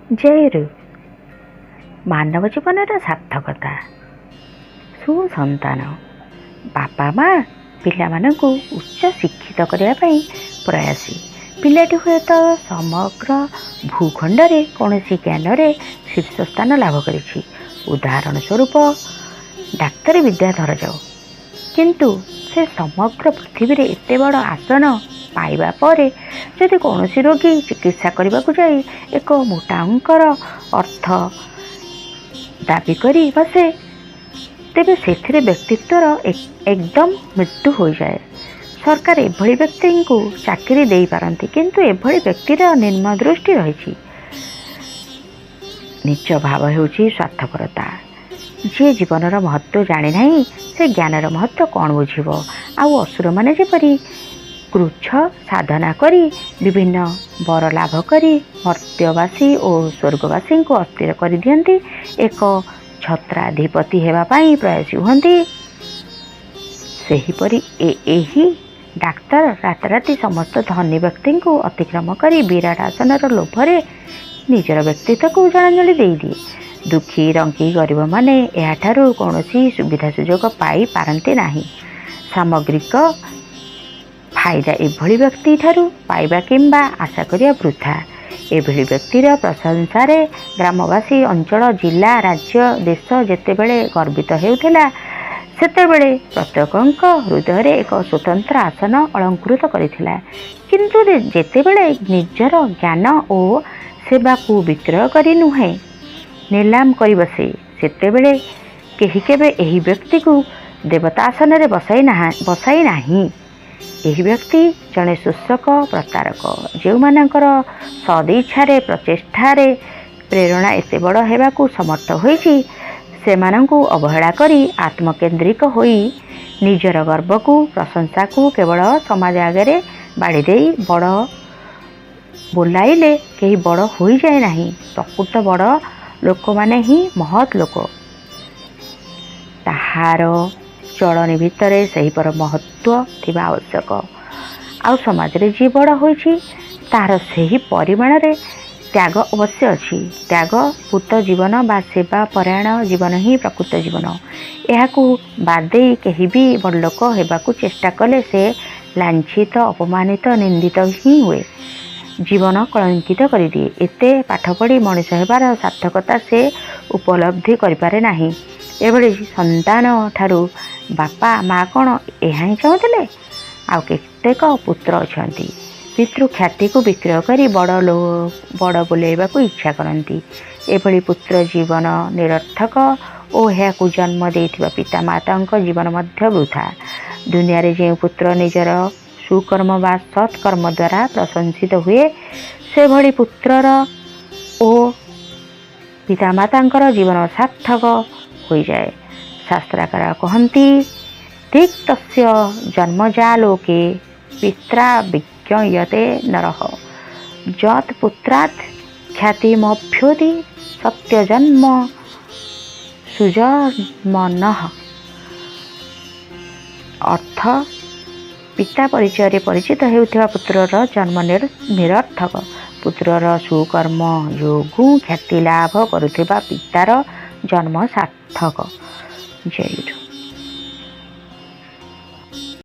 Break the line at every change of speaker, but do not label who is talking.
ଜୟରୁ ମାନବ ଜୀବନର ସାର୍ଥକତା। ସୁସନ୍ତାନ ବାପା ମା ପିଲାମାନଙ୍କୁ ଉଚ୍ଚ ଶିକ୍ଷିତ କରିବା ପାଇଁ ପ୍ରୟାସୀ। ପିଲାଟି ହୁଏତ ସମଗ୍ର ଭୂଖଣ୍ଡରେ କୌଣସି ଜ୍ଞାନରେ ଶୀର୍ଷ ସ୍ଥାନ ଲାଭ କରିଛି, ଉଦାହରଣ ସ୍ୱରୂପ ଡାକ୍ତରୀ ବିଦ୍ୟା ଧରାଯାଉ। କିନ୍ତୁ ସେ ସମଗ୍ର ପୃଥିବୀରେ ଏତେ ବଡ଼ ଆସନ ପାଇବା ପରେ ଯଦି କୌଣସି ରୋଗୀ ଚିକିତ୍ସା କରିବାକୁ ଯାଇ ଏକ ମୋଟା ଅଙ୍କର ଅର୍ଥ ଦାବି କରି ବସେ, ତେବେ ସେଥିରେ ବ୍ୟକ୍ତିତ୍ୱର ଏକଦମ ମୃତ୍ୟୁ ହୋଇଯାଏ। ସରକାର ଏଭଳି ବ୍ୟକ୍ତିଙ୍କୁ ଚାକିରି ଦେଇପାରନ୍ତି, କିନ୍ତୁ ଏଭଳି ବ୍ୟକ୍ତିର ନିମ୍ନ ଦୃଷ୍ଟି ରହିଛି। ନିଜ ଭାବ ହେଉଛି ସ୍ୱାର୍ଥପରତା। ଯିଏ ଜୀବନର ମହତ୍ତ୍ୱ ଜାଣେ ନାହିଁ, ସେ ଜ୍ଞାନର ମହତ୍ତ୍ୱ କ'ଣ ବୁଝିବ? ଆଉ ଅସୁରମାନେ ଯେପରି କୃଚ୍ଛ ସାଧନା କରି ବିଭିନ୍ନ ବର ଲାଭ କରି ମର୍ତ୍ତ୍ୟବାସୀ ଓ ସ୍ୱର୍ଗବାସୀଙ୍କୁ ଅସ୍ଥିର କରିଦିଅନ୍ତି, ଏକ ଛତ୍ରାଧିପତି ହେବା ପାଇଁ ପ୍ରୟାସୀ ହୁଅନ୍ତି, ସେହିପରି ଏହି ଡାକ୍ତର ରାତାରାତି ସମସ୍ତ ଧନୀ ବ୍ୟକ୍ତିଙ୍କୁ ଅତିକ୍ରମ କରି ବିରାଟ ଆସନର ଲୋଭରେ ନିଜର ବ୍ୟକ୍ତିତ୍ୱକୁ ଜଳାଞ୍ଜଳି ଦେଇଦିଏ। ଦୁଃଖୀ ରଙ୍କି ଗରିବମାନେ ଏହାଠାରୁ କୌଣସି ସୁବିଧା ସୁଯୋଗ ପାଇପାରନ୍ତି ନାହିଁ। ସାମଗ୍ରିକ ଫାଇଦା ଏଭଳି ବ୍ୟକ୍ତିଠାରୁ ପାଇବା କିମ୍ବା ଆଶା କରିବା ବୃଥା। ଏଭଳି ବ୍ୟକ୍ତିର ପ୍ରଶଂସାରେ ଗ୍ରାମବାସୀ, ଅଞ୍ଚଳ, ଜିଲ୍ଲା, ରାଜ୍ୟ, ଦେଶ ଯେତେବେଳେ ଗର୍ବିତ ହେଉଥିଲା, ସେତେବେଳେ ପ୍ରତ୍ୟେକଙ୍କ ହୃଦୟରେ ଏକ ସ୍ୱତନ୍ତ୍ର ଆସନ ଅଳଙ୍କୃତ କରିଥିଲା। କିନ୍ତୁ ଯେତେବେଳେ ନିଜର ଜ୍ଞାନ ଓ ସେବାକୁ ବିକ୍ରୟ କରି ନୁହେଁ, ନିଲାମ କରି ବସେ, ସେତେବେଳେ କେହି କେବେ ଏହି ବ୍ୟକ୍ତିକୁ ଦେବତା ଆସନରେ ବସାଇ ନାହିଁ। ଏହି ବ୍ୟକ୍ତି ଜଣେ ଶୋଷକ, ପ୍ରତାରକ। ଯେଉଁମାନଙ୍କର ସଦିଚ୍ଛାରେ, ପ୍ରଚେଷ୍ଟାରେ ପ୍ରେରଣା ଏତେ ବଡ଼ ହେବାକୁ ସମର୍ଥ ହୋଇଛି, ସେମାନଙ୍କୁ ଅବହେଳା କରି ଆତ୍ମକେନ୍ଦ୍ରିକ ହୋଇ ନିଜର ଗର୍ବକୁ, ପ୍ରଶଂସାକୁ କେବଳ ସମାଜ ଆଗରେ ବାଡ଼ି ଦେଇ ବଡ଼ ବୋଲାଇଲେ କେହି ବଡ଼ ହୋଇଯାଏ ନାହିଁ। ପ୍ରକୃତ ବଡ଼ ଲୋକମାନେ ହିଁ ମହତ୍ ଲୋକ। ତାହାର ଚଳଣି ଭିତରେ ସେହିପର ମହତ୍ତ୍ୱ ଥିବା ଆବଶ୍ୟକ। ଆଉ ସମାଜରେ ଯିଏ ବଡ଼ ହୋଇଛି, ତାହାର ସେହି ପରିମାଣରେ ତ୍ୟାଗ ଅବଶ୍ୟ ଅଛି। ତ୍ୟାଗ ପୂତ ଜୀବନ ବା ସେବା ପରାୟଣ ଜୀବନ ହିଁ ପ୍ରକୃତ ଜୀବନ। ଏହାକୁ ବାଦ ଦେଇ କେହି ବି ବଡ଼ଲୋକ ହେବାକୁ ଚେଷ୍ଟା କଲେ ସେ ଲାଞ୍ଛିତ, ଅପମାନିତ, ନିନ୍ଦିତ ହିଁ ହୁଏ, ଜୀବନ କଳଙ୍କିତ କରିଦିଏ। ଏତେ ପାଠ ପଢ଼ି ମଣିଷ ହେବାର ସାର୍ଥକତା ସେ ଉପଲବ୍ଧି କରିପାରେ ନାହିଁ। ଏଭଳି ସନ୍ତାନ ଠାରୁ ବାପା ମା କ'ଣ ଏହା ହିଁ ଚାହୁଁଥିଲେ? ଆଉ କେତେକ ପୁତ୍ର ଅଛନ୍ତି, ପିତୃ ଖ୍ୟାତିକୁ ବିକ୍ରୟ କରି ବଡ଼ ବଡ଼ ବୋଲେଇବାକୁ ଇଚ୍ଛା କରନ୍ତି। ଏଭଳି ପୁତ୍ର ଜୀବନ ନିରର୍ଥକ ଓ ଏହାକୁ ଜନ୍ମ ଦେଇଥିବା ପିତାମାତାଙ୍କ ଜୀବନ ମଧ୍ୟ ବୃଥା। ଦୁନିଆରେ ଯେଉଁ ପୁତ୍ର ନିଜର ସୁକର୍ମ ବା ସତ୍କର୍ମ ଦ୍ୱାରା ପ୍ରଶଂସିତ ହୁଏ, ସେଭଳି ପୁତ୍ରର ଓ ପିତାମାତାଙ୍କର ଜୀବନ ସାର୍ଥକ ହୋଇଯାଏ। ଶାସ୍ତ୍ରକାର କହନ୍ତି, ଧିକ୍ ତସ୍ୟ ଜନ୍ମଜାଲୋକେ ପିତ୍ରା ବିଜ୍ଞୟତେ ନରଃ, ଯତ୍ ପୁତ୍ରାତ୍ ଖ୍ୟାତିମଭ୍ୟେତି ସତ୍ୟଜନ୍ମ ସୁଜନ୍ମନଃ। ଅର୍ଥ, ପିତା ପରିଚୟରେ ପରିଚିତ ହେଉଥିବା ପୁତ୍ରର ଜନ୍ମ ନିରର୍ଥକ। ପୁତ୍ରର ସୁକର୍ମ ଯୋଗୁଁ ଖ୍ୟାତି ଲାଭ କରୁଥିବା ପିତାର ଜନ୍ମ ସାର୍ଥକ। ଜୟ।